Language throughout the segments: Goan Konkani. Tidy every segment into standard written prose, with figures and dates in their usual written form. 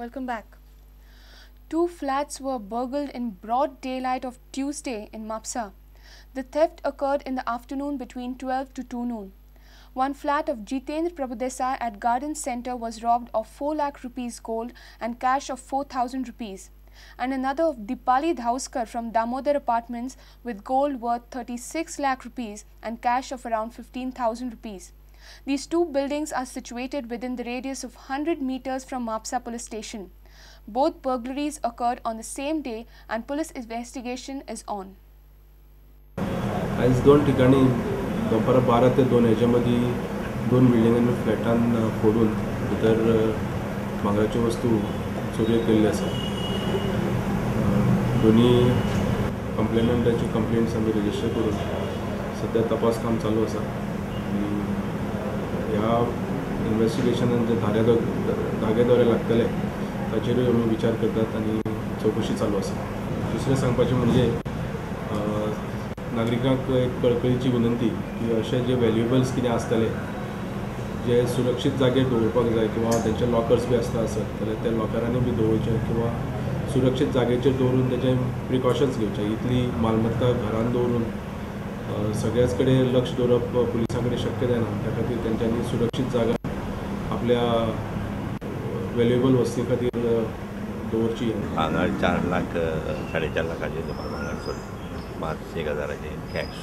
Welcome back. Two flats were burgled in broad daylight of Tuesday in Mapsa. The theft occurred in the afternoon between 12 to 2 noon. One flat of Jitendra Prabhudesai at Garden Center was robbed of 4 lakh rupees gold and cash of 4,000 rupees, and another of Dipali Dhauskar from Damodar Apartments with gold worth 36 lakh rupees and cash of around 15,000 rupees. These two buildings are situated within the radius of 100 meters from Mapsa police station. Both burglaries occurred on the same day and police investigation is on. आयज दोन ठिकाणी दनपारां 12 ते 2 हेच्या मदीं दोन बिल्डिंगांनी फ्लॅटान फोडून भितर भांगराच्यो वस्तू चोरयो केल्ल्यो आसा. दोनी कंप्लेनंटाच्यो कंप्लेंट्स आमी रजिस्टर करून सद्या तपास काम चालू आसा आनी ह्या इन्वेस्टिगेशनान जे धागे दोरे लागतले ताचेरूय आमी विचार करतात आनी चवकशी चालू आसा. दुसरें सांगपाचें म्हणजे नागरिकांक एक कळकळीची विनंती की अशे जे व्हॅल्युएबल्स कितें आसतले जे सुरक्षीत जागेर दवरपाक जाय किंवा तेंचे लॉकर्स बी आसता आसत जाल्यार त्या लॉकरांनी बी दवरचे किंवा सुरक्षीत जागेचेर दवरून तेजे प्रिकॉशन्स घेवचे. इतली मालमत्ता घरान दवरून सगळ्याच कडेन लक्ष दवरप पुलिसां कडेन शक्य जायना, त्या खातीर तेंच्यांनी सुरक्षीत जागा आपल्या व्हॅल्युएबल वस्ती खातीर दवरची. भांगर 4 लाख 4.5 लाखाचे सुमार भांगर सोडलें, 5-1 हजाराचे कॅश.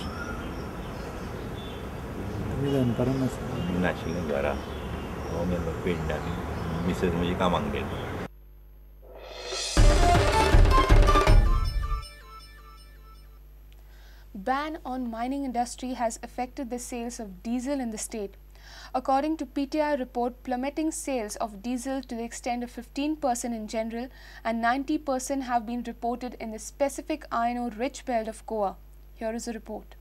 नाशिल्लें घरा, हांव गेल्लो पेडण्यां आनी मिसेस म्हजी कामाक गेली. Ban on mining industry has affected the sales of diesel in the state. According to PTI report, plummeting sales of diesel to the extent of 15% in general and 90% have been reported in the specific iron ore rich belt of Goa. Here is a report.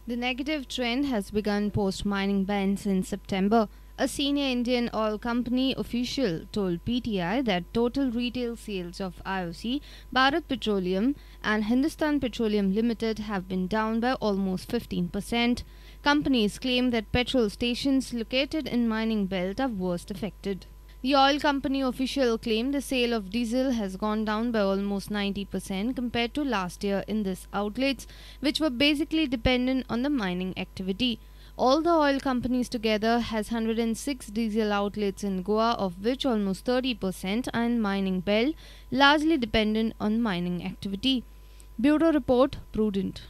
The negative trend has begun post-mining ban since September. A senior Indian Oil Company official told PTI that total retail sales of IOC, Bharat Petroleum and Hindustan Petroleum Limited have been down by almost 15%. Companies claim that petrol stations located in mining belt are worst affected. The oil company official claimed the sale of diesel has gone down by almost 90% compared to last year in these outlets, which were basically dependent on the mining activity. All the oil companies together has 106 diesel outlets in Goa, of which almost 30% are in mining belt, largely dependent on mining activity. Bureau Report, Prudent.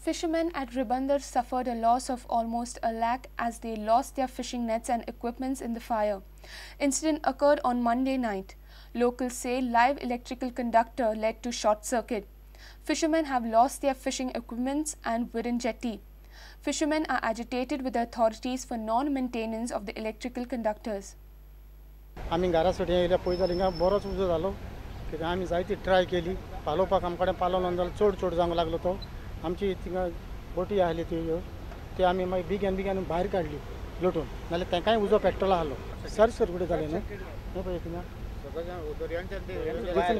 Fishermen at Ribandar suffered a loss of almost a lakh as they lost their fishing nets and equipments in the fire. Incident occurred on Monday night. Locals say live electrical conductor led to short circuit. Fishermen have lost their fishing equipments and wooden jetty. Fishermen are agitated with the authorities for non-maintenance of the electrical conductors. आमी घरा सुटी येयल्या पळय जाल्यार हिंगा बरोच उजो जालो. कित्याक आमी जायती ट्राय केली पालोवपाक, आमकां कडेन पालोवना जाल्यार चड चड जावंक लागलो तो. आमची थिंगा बोटी आहली ती ती आमी मागीर बेगीन बेगीन भायर काडली लोटून, नाल्यार तेंकांय उजो पेट्टलो आहलो. सर सरकुटे जालें न्हू हें पळय थिंगा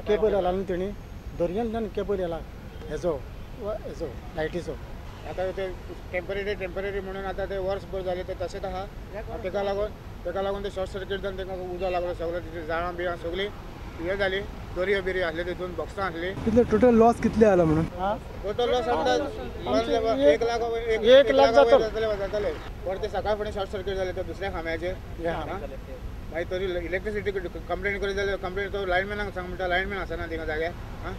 केबल येला न्हू तेणी दर्यांतल्यान केबल येला हेजो हेजो लायटीचो. आतां ते टेम्पररी टेम्पररी म्हणून आतां ते वर्सभर जालें ते तशेंच आहा. तेका लागून ते शॉर्ट सर्कीट जावन तेका उजो लागलो सगळो. तिचे जाळां बिळां सगळीं हें जाली, दोरयो बिरयो आसल्यो तितून, बॉक्सां आसलीं. कितले टोटल लॉस कितले आला म्हणून? टोटल लॉस आमकां 1 लाख 1 लाख जातले. परते सकाळ फुडें शॉर्ट सर्कीट जालें ते दुसऱ्या खांब्याचेर. मागीर तरी इलेक्ट्रिसिटी कंप्लेन करीत जाल्यार कंप्लेन तो लायनमॅनाक सांग म्हणटा, लायनमॅन आसना थिंगा जाग्यार. आं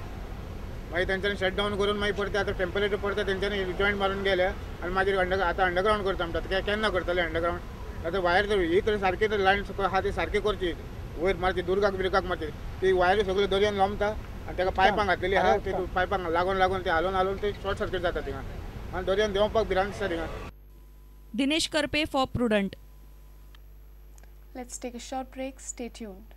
मागीर तेंच्यांनी शट डावन करून मागीर परते आतां टेम्परेचर परते तेंच्यांनी जॉयंट मारून गेले आनी मागीर आतां अंडरग्रावंड करता म्हणटा. केन्ना करतले अंडरग्रावंड? आतां वायर तर ही तर सारकी तर लायन आहा ती सारकी करची, वयर मारची दुर्गाक बिर्गाक मारची ती वायरी सगळ्यो दर्यान लोंबता आनी ताका पायपां घातलेली आहा ते पायपांक लागून लागून ते हालोवन हालोवन ते शॉर्ट सर्कीट जाता थिंगा आनी दर्यान देंवपाक भिरांत दिसता थिंगा. Dinesh Karpe for Prudent. Let's take a short break. Stay tuned.